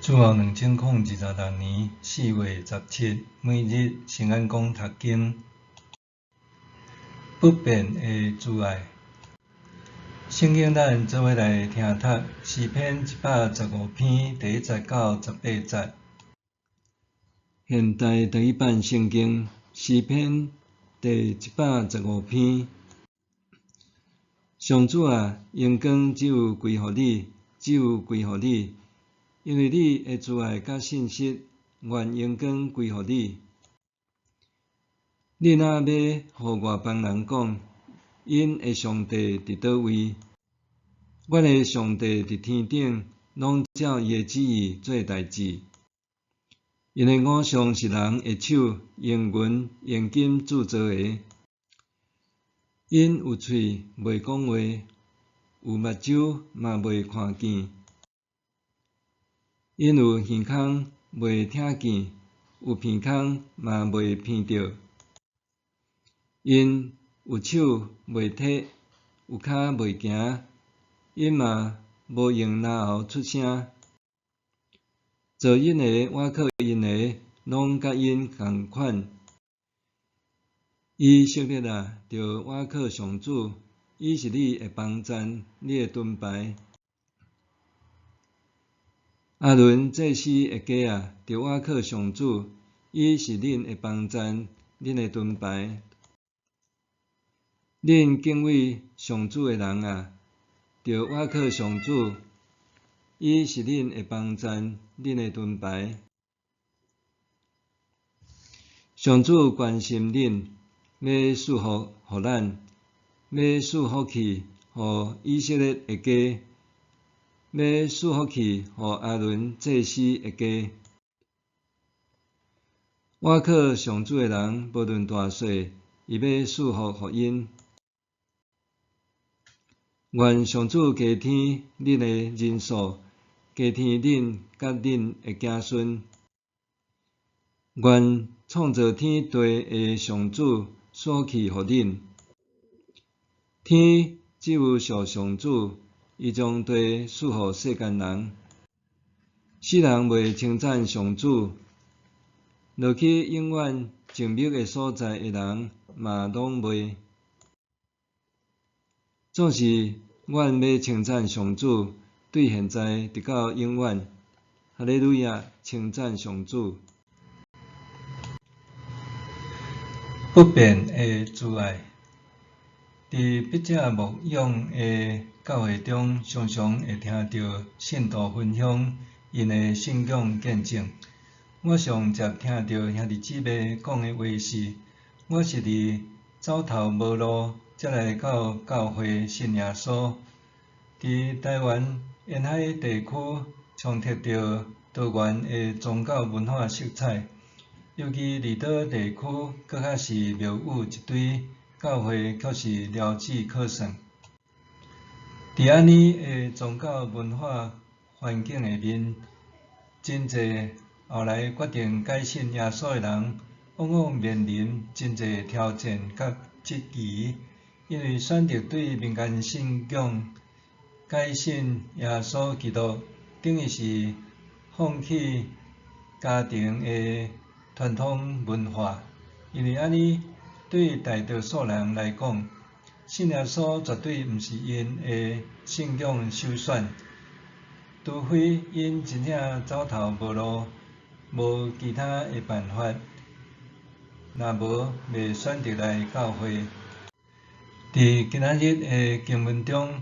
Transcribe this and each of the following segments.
主後2026年4月17，每日聖安講讀經，不變的慈愛。聖經咱做伙來聽讀詩篇115篇第一節到18節。現代台語版聖經詩篇第一百十五篇。上主啊，榮光只有歸予你，只有歸予你。因為你的慈愛佮信實，願榮光歸予你。你若欲予外邦人講，𪜶的上帝佇佗位？阮的上帝佇天頂，攏照伊的旨意做代誌。𪜶的偶像是人的手，用銀用金鑄造的。𪜶有喙袂講話，有目睭嘛袂看見。𪜶有耳孔袂聽見，有鼻孔嘛袂鼻著。𪜶有手袂提，有跤袂行，𪜶嘛無用嚨喉出聲。造𪜶的、倚靠𪜶的，攏佮𪜶仝款。以色列啊，著倚靠上主，伊是你的幫贊，你的盾牌。亞倫祭司的家啊，著倚靠上主，伊是恁的幫贊，恁的盾牌。恁敬畏上主的人啊，著倚靠上主，伊是恁的幫贊，恁的盾牌。上主關心恁，欲賜福予咱，欲賜福氣予以色列的家。欲賜福氣予亞倫祭司的家。倚靠上主的人，無論大細，伊欲賜福予𪜶。願上主加添恁的人數，加添恁佮恁的子孫。願創造天地的上主賜福氣予恁。天只有屬上主。伊將地賜予世間人，世人袂稱讚上主，落去永遠靜默的所在的人嘛攏袂。總是阮欲稱讚上主，對現在直到永遠。哈利路亞，稱讚上主。不變的慈愛。佇筆者牧養的教會中，常常會聽著信徒分享𪜶的信仰見證。我上捷聽著兄弟姊妹講的話是：我是佇走投無路，才來到教會信耶穌。佇台灣沿海地區，充斥著多元的宗教文化色彩，尤其離島地區，閣較是廟宇一堆。教會卻是寥指可算。佇按呢的宗教文化環境下面，真濟後來決定改信耶穌的人，往往面臨真濟挑戰佮質疑，因為選擇對民間信仰改信耶穌基督，等於是放棄家庭的傳統文化，因為按呢。對大多數人來講，信耶穌絕對毋是𪜶的信仰首選，除非𪜶真正走投無路，無其他的辦法，若無袂選擇來教會。佇今仔日的經文中，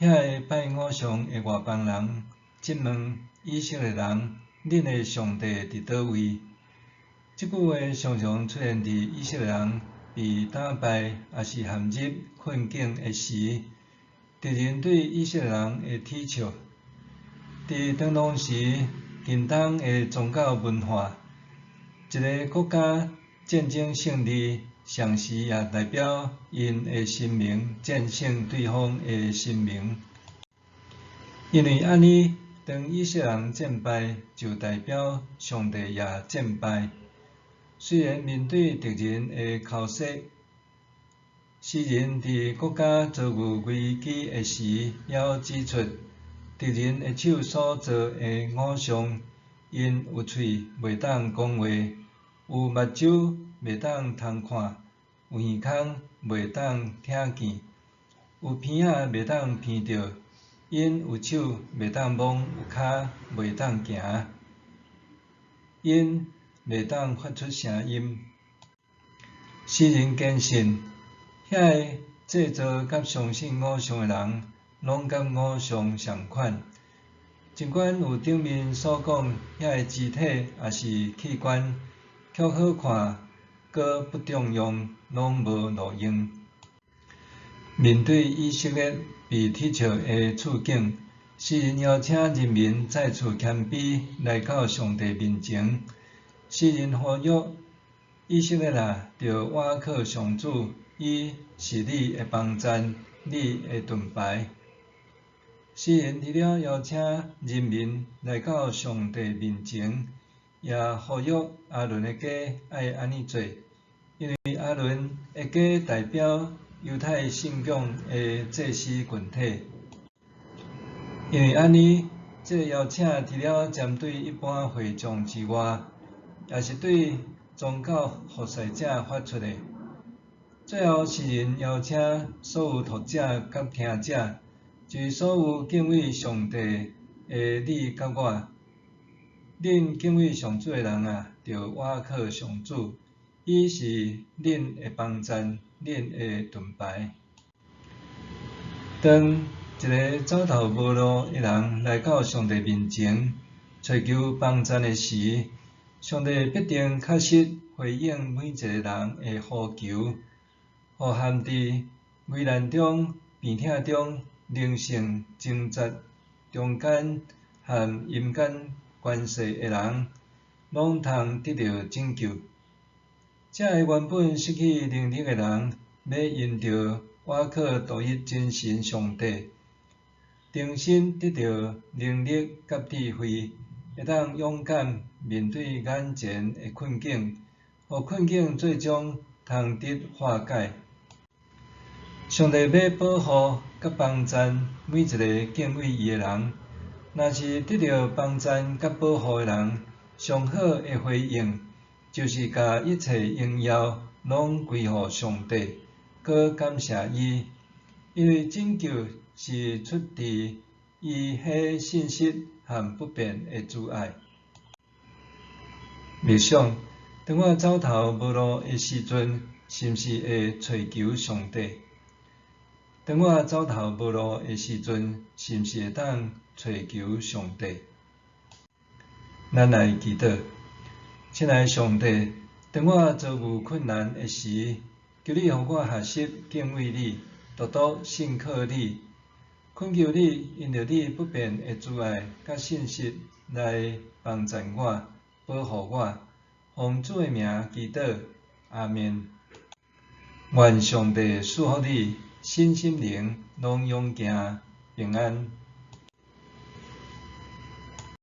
遐个拜偶像的外邦人質問以色列人：恁的上帝佇佗位？這句話常常出現佇以色列人被打敗，抑是陷入困境的時，敵人對以色列人的恥笑。佇當時近東的宗教文化，一个國家戰爭勝利，同時也代表𪜶的神明戰勝對方的神明。因為按呢，當以色列人戰敗，就代表上帝也戰敗。雖然面對敵人的空襲，詩人佇國家遭遇危機的時，猶指出，敵敵人的手所造的偶像，𪜶有喙袂當講話，有目睭袂當通看，有耳孔袂當聽見，有鼻仔袂當鼻著，𪜶有手袂當摸，有跤袂當行，𪜶袂當發出聲音。詩人堅信，遐个製造佮相信偶像的人，攏佮偶像仝款。儘管有頂面所講遐个肢體抑是器官，卻好看，閣不中用，攏無路用。面對以色列被恥笑的處境，詩人邀請人民再次謙卑來到上帝面前。詩人呼籲以色列啊，著倚靠上主，伊是你的幫贊，你的盾牌。詩人除了邀請人民來到上帝面前，也呼籲亞倫的家愛按呢做，因為亞倫的家代表猶太信仰的祭司群體。因為按呢，這个邀請除了針對一般會眾之外，也是對宗教服侍者發出的。最後，詩人邀請所有讀者佮聽者，就是所有敬畏上帝的你佮我，恁敬畏上主的人啊，著倚靠上主，伊是恁的幫贊，恁的盾牌。當一个走投無路的人來到上帝面前，揣求幫贊的時，上帝必定確實回應每一個人的呼求，予陷佇危難中、病痛中、靈性掙扎中間和陰間權勢的人，攏通得著拯救。這个原本失去能力的人，欲因著倚靠獨一真神上帝，重新得著能力佮智慧，會當勇敢面對眼前的困境，予困境最終通得化解。上帝欲保護佮幫贊每一个敬畏伊的人，若是得著幫贊佮保護的人，上好的回應就是共一切榮耀攏歸予上帝，閣感謝伊，因為拯救是出自伊彼信實和不變的慈愛。默想，當我走投無路的時陣，是毋是會揣求上帝？當我走投無路的時陣，是毋是會當揣求上帝？咱來祈禱，親愛的上帝，當我遭遇困難的時，求你予我學習敬畏你，獨獨信靠你，懇求你因著你不變的慈愛佮信實來幫贊我、保護我。奉主的名祈禱，阿們。願上帝賜福你，身心靈攏勇健平安。